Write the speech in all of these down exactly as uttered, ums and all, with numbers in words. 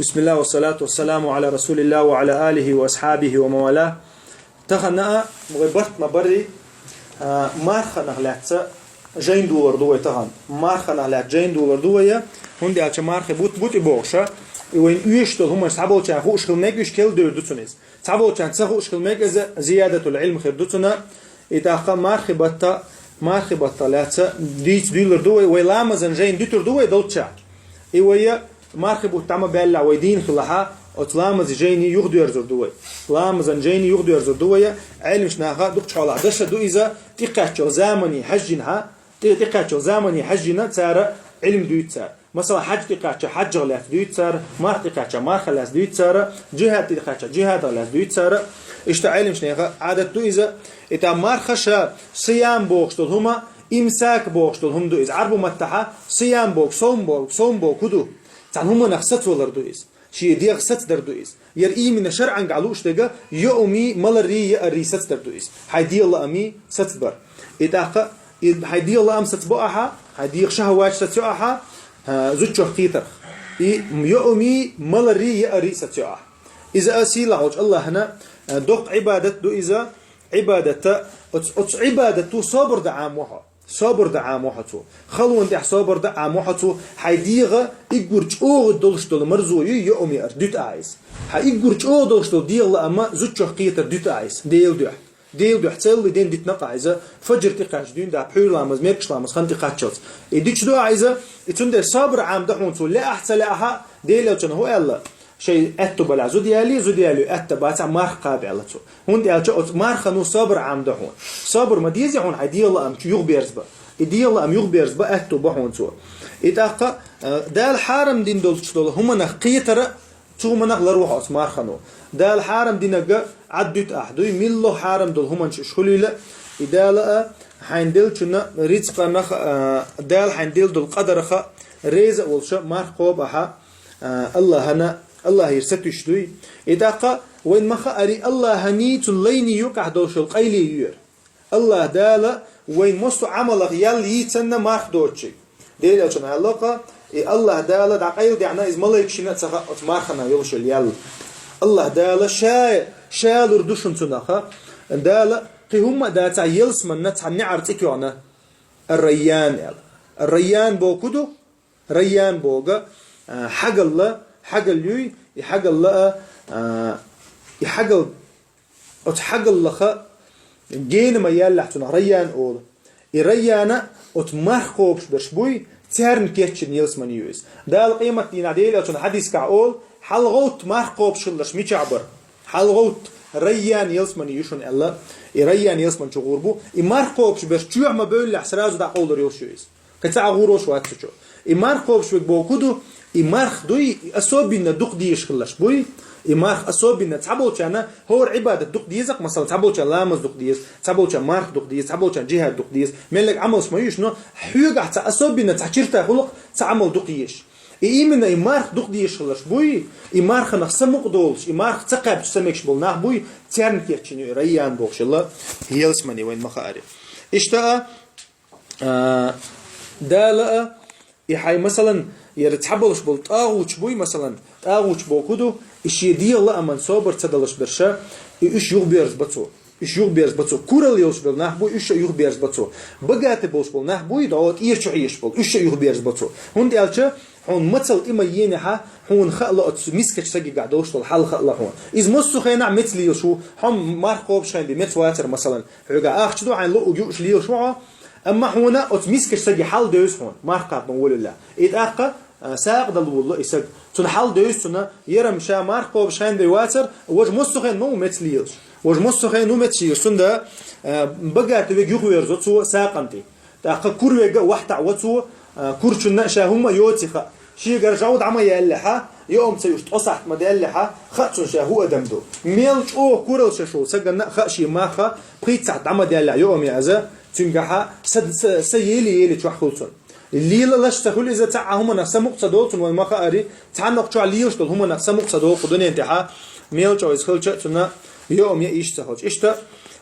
بسم الله والصلاة والسلام على رسول الله وعلى آله وأصحابه ومن والاه. Тахана а вай барт ма барри, а, марханах лаьца жайн дулар ду вай тахана. Марханах лаьца жайн дулар ду вай, хӀунда аьлча мархи бут-бути бохуша, и вайн уьш долу хӀуманаш цхьаболчарна хууш хила мега, уьш кел дер ду цунна иза. Цхьаболчарна ца хууш хила мега иза зиядатул Ӏилм хир ду цунна. И тӀаккха мархи батта, мархи батта лаьца дийца дуьйлар ду вай, вай ламазан жайн дуьтур ду вай долча. И вай мархи бутт дӀа ма баьллахь вай дийна хилахьа, оцу ламазан жайни юхадоьрзур ду вай. Ламазан жайни юхадоьрзур ду вай, Ӏелимаш наха дукхачу хьолахь даша ду иза, тӀекхаччалла замани хьаьжжинхьа, тӀе-, тӀекхаччалла замани хьаьжжина цара Ӏилм дуьйцу цара. Масала, хьаьж тӀекхачча хьаьжжах лаьцна дуьйцу цара, марх тӀекхачча мархах лаьцна дуьйцу цара, жихӀад тӀекхачча жихӀадах лаьцна дуьйцу цара. Иштта Ӏелимаш наха Ӏадат ду иза. И тӀа марха ша, сиям бохуш долу хӀума, имсак бохуш долу хӀума ду иза. Ӏарбу маттахьа сиям боху, сом боху, сом боху хӀу ду? Цхьана хӀуманах сацвалар ду иза. Шен дегӀ сацдар ду иза. Яра имина шарӀангахь лууш дерг йоуми, маларрий, яаррий сацдар ду иза. Хьайн дегӀан лаамий сацбар. И тӀаккха и хьайн дегӀан лаам сацбо ахьа, хьайн дегӀан шахӀаваташ сацйо ахьа, а, зудчух кхетарх. И йоуми, маларрий, яаррий сацйо ахьа. Иза а сийлахь волчу Аллахьана, а, доккха Ӏибадат ду иза, Ӏибадата, оцу, оцу Ӏибадато собар дан Ӏамво хьо. Собар дан Ӏамво хьо цо. Халонна тӀехь собар дан Ӏамво хьо цо. Хьайн дегӀан уггар чӀогӀа долуш долу марзо ю йоуми яар, дуьту ахьа иза. Хьайн уггар чӀогӀа долуш долу дегӀан лаам зудчух кхетар дуьту ахьа иза. Делан дуьхьа. Делан дуьхьа целлалц ден дитина ахьа иза. Фаджр тӀекхаьчча дуьйна, да, пхьуьйра ламаз, меккаш ламаз хан тӀекхаччалц. И дуьтуш ду ахьа иза, и цундела собар Ӏамдан хьуна цо, лаахь а, ца лаахь а, Делан Элчано хӀун аьлла? Шайн аьтту балахь зуда ялий, зуда ялий аьтта бацахь марха кхаба аьлла цо. ХӀунда аьлча оцу мархано собар Ӏамдан хьуна. Собар ма дезий хьуна хьайн дегӀан лаам чу юхаберзабан. И дегӀан лаам юхаберзабан аьтту бан хьуна цо. И тӀаккха, а, Дала хьарам дина долчу долу хӀуманах кхетар а, цу хӀуманах ларво хьо оцу мархано. Дала хьарам динарг Ӏад дуьту ахьа дуй, милла хьарам долу хӀуманаш уьш хуьлийла, и Дала а, хьайна деллачунна рицкъанах, а, Дала хьайна делла долу къадарах а реза а волуша марха кхаба ахьа, а, Аллахьана, Аллахьера сатуьйсуш дуй. И тӀаккха вайн ма хаарий, Аллахьаний, цуьнан лайний юкъахь долуш йолу къайле ю яра. Аллахь Дала вайн массо а Ӏамалах ял йийцина марха доцучуьнга. Делан Элчано аьлла-кх, и Аллахь Дала дӀакъайладаьхьна иза малайкашна а ца хаьа оцу марханах йолуш йолу ял. Аллахь Дала ша, ша лур ду шуна цунах. Дала кхин хӀумма а дацахь, ялсаманна цхьа неӀар цӀе тоьхна, Ар-Райян аьлла. Ар-Райян боху ду? Райян боху, а, хьагалла, хьагал юй, и хьагалла, а, а, и хьагал, оцу хьагаллаха гена ма яьллахь цунах Райян олу. И Райяна оцу марха кхобуш берш буй, царна кечйина ялсамани ю иза. Дала къематдийнахь Делан Элчано хьадисехь олу, хьалагӀовтта марха кхобуш хилларш мичахь бара. ХьалагӀовтта, Райян ялсамани ю шуна аьлла, и Райян ялсамани чу гӀур бу, и марха кхобуш берш чоьхьа ма бевллехь, сразу дӀакъовлур йолуш ю иза. Кхин цхьа а гӀур волуш вац цу чу. И марха кхобуш верг боху ду, и марха дуй, и особенно дукха дезаш хилларш буй, и марха особенно цхьаболчарна хӀора Ӏибадат дукха деза-кх, масала, цхьаболчарна ламаз дукха деза, цхьаболчарна марха дукха деза, цхьаболчарна жихӀад дукха деза. Мел а Ӏамалш ма ю уьш, но хьоьгахь цхьа особенно цхьа чирта хуьлу-кх цхьа Ӏамал дукха езаш. И именно и марха дукха дезаш хилларш буй, и марханах самукъа долуш, и марха ца кхаьбча ца мегаш болу нах буй, царна кечйина ю и Райян бохуш йолу ялсамани, вайн ма хаарий. Иштта а, а, Дала а, и хьайн, масалан, яра цхьаболуш болу тӀагӀуташ буй, масалан, тӀагӀуташ боху ду, и шен дегӀан лааман собар ца далуш берш а, и уьш юхаберзабо цо. Уьш юхаберзабо цо. Куралла йолуш болу нах буй, уьш а юхаберзабо цо. Багатый болуш болу нах буй, дӀо тӀера чу хьоьжуш болу, уьш а юхаберзабо цо. ХӀунда аьлча хьуна мацалла тӀе ма енехьа, хьуна хаала оцу мискачу сагигахь долуш долу хьал хаала хьуна. Иза массо а хенахь меца лелаш ву, хьо марха кхобуш хенахь бен меца вацара, масалан, хьоьгахь ахча ду, хьайна луъург юуш лелаш ву хьо, амма хьуна оцу мискачу саги хьал девза хьуна, марха кхаба ма волаллехь. И тӀаккха, а, сагӀа дала волало и саг. Цунна хьал девза цунна, ярам ша марха кхобуш хенахь бен вацара, важа массо а хенахь ма ву меца лелаш. Важа массо а хенахь ву меца лелаш, цунда, а, багатый верг юхаверзо цо сагӀан тӀе. ТӀаккха кура верг а вахтахь во цо, а, курачунна а ша хӀумма а йоций хаьа. Шегара жӀов дӀа ма яьллехьа, йоам ца юуш ткъа сахьт ма даьллехьа, хаьа цунна ша хӀун адам ду. Мел чӀогӀа куралла шаьш волу саганна а хаьа шен марха, пхийтта сахьт дӀа ма даьллехь йоам яаза, цуьнгахьа са, са, са еле-еле чохь хуьлу цунна. Лелалаш ца хуьлу иза, цхьа а хӀуманах самукъа ца долу цунна, вайн ма хаарий, цхьанна кху чохь лелаш долу хӀуманах самукъа ца долу кху дуьнен тӀехьа, мел чӀогӀа иза хилча а цунна йоам яа йиш ца хилча. Иштта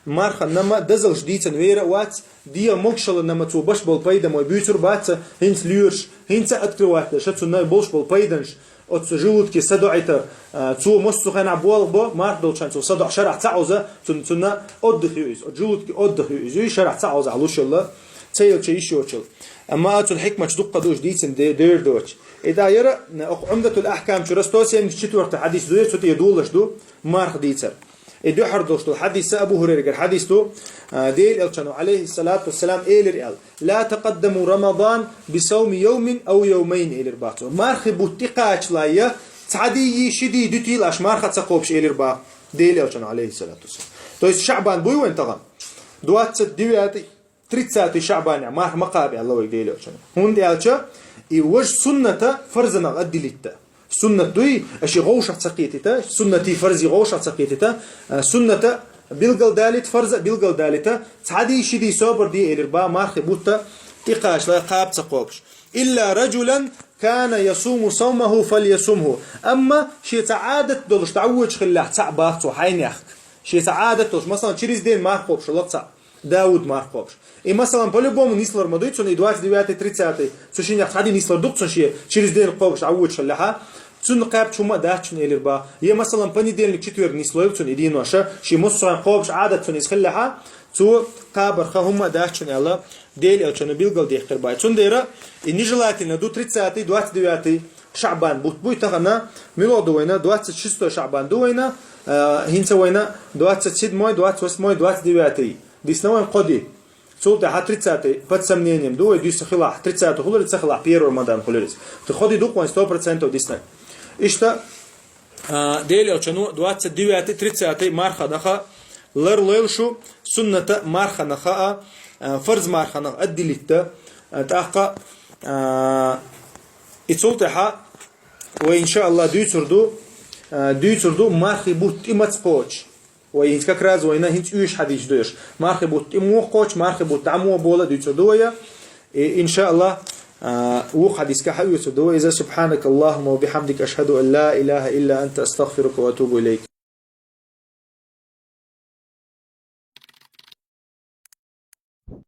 марханна ма дазалш дийцина вер а вац, дегӀан могушаллина ма цо беш болу пайда ма буьйцур бац, хӀинца лоьраш, хӀинца а открывать деш а цунна болуш болу пайданаш, Оцу желудке садоӀита, а, цо массо а хенахь болх бо, марха долчхьан цо садоӀа шарахь ца Ӏовза, цун-, цунна отдых ю иза. Оцу желудке отдых ю иза, шарахь ца Ӏовза луш йолла, ца елча йиш йоцчул. Амма оцун хьикматаш дуккха ду уьш дийцина де-, дер доцуш. И тӀаккха яра, окху Умдатул Ахкам чура сто семьдесят четвёртый хьадис ду, цу тӀе долуш ду, марха дийцар. И дуьхьал долуш долу хьадис а Абу Хурайрагара хьадис ду, а, Делан Элчано, алейхиссалату вассалам, элира аьлла: «Ла такъаддаму Рамадан би сауми йовмин ау йовмайн», элира бах цо. Мархи бутт тӀекхачале, цхьа дий, ши дий дуьтийла аша марха ца кхобуш, элира бах Делан Элчано, алейхиссалату вассалам. То есть Шаъбан буй вайн тахана? Двадцать девятый, тридцатый Шаъбанехь марха ма кхаба аьлла вайга Делан Элчано. ХӀунда аьлча и важа сунната фарзанах отделитта. Суннат дуй, аша вовшах ца кхетита, суннатий фарзи вовшах ца кхетита, а, сунната билгалдалита, фарза билгалдалита, цхьа дий, ши дий собар дий, элира бах, мархи бутт тӀекхачале кхаба ца кхобуш. «Илла раджулан кана ясуму саумаху фальясумху». Амма шен цхьа Ӏадат долуш дӀавоьдуш хиллехь цхьаъ бах цо хьайнехк. Шен цхьа Ӏадат долуш, масалан, через день марха кхобуш хилла цхьаъ. Дауд марха кхобуш. И, масалан, по-любому нислур ма дуй цунна и двадцать девятый, тридцатый. Цу шиннех цхьа дий нислур ду-кх цунна шен через день кхобуш дӀавоьдуш хиллехь. Цунна кхаьбча хӀумма а дац цунна, элира бах. Я, масалан, понедельник, четверг нислой цунна и денош, шен массо а хьайн кхобуш Ӏадат цунна иза хиллехь, цо кхабарх хӀумма а дац цунна аьлла, Делан Элчано билгалдаьккхира бах. Цундела и нежелательно ду тридцатый, двадцать девятый Шаъбан бутт буй тахана, муьлха ду вайна, двадцать шестой Шаъбан ду вайна, а, хӀинца вайна двадцать седьмой, двадцать восьмой, двадцать девятый. Дисна вайн кхо ди. Цул тӀаьхьа тридцатый под сомнением ду вай, дуьйса хилахь, тридцатый хуьлур ца хилахь, первый Рамадан хуьлур иза. Тхан кхо ди ду-кх вайн сто процентов дисна. Иштта, а, Делан Элчано двадцать девятый, тридцатый марханах а ларлойла шу, сунната марханах а, а, фарз марханах отделитта, а, тӀаккха, а, и цул тӀаьхьа вай, иншааллах, дуьйцур ду, а, дуьйцур ду мархи бутт тӀе маца кхочу. Вай хӀинца как раз вайна хӀинца уьш хьадисаш ду уьш. Мархи бутт тӀе муха кхочу, мархи бутт дӀа муха болу дуьйцур ду вай. И, иншааллах, а, вукху хьадисехь хьаоьцур ду вай иза. Субханакаллахумма ва бихамдика, ашхаду ан ла илаха илла анта, астагфирука ва атубу илайк.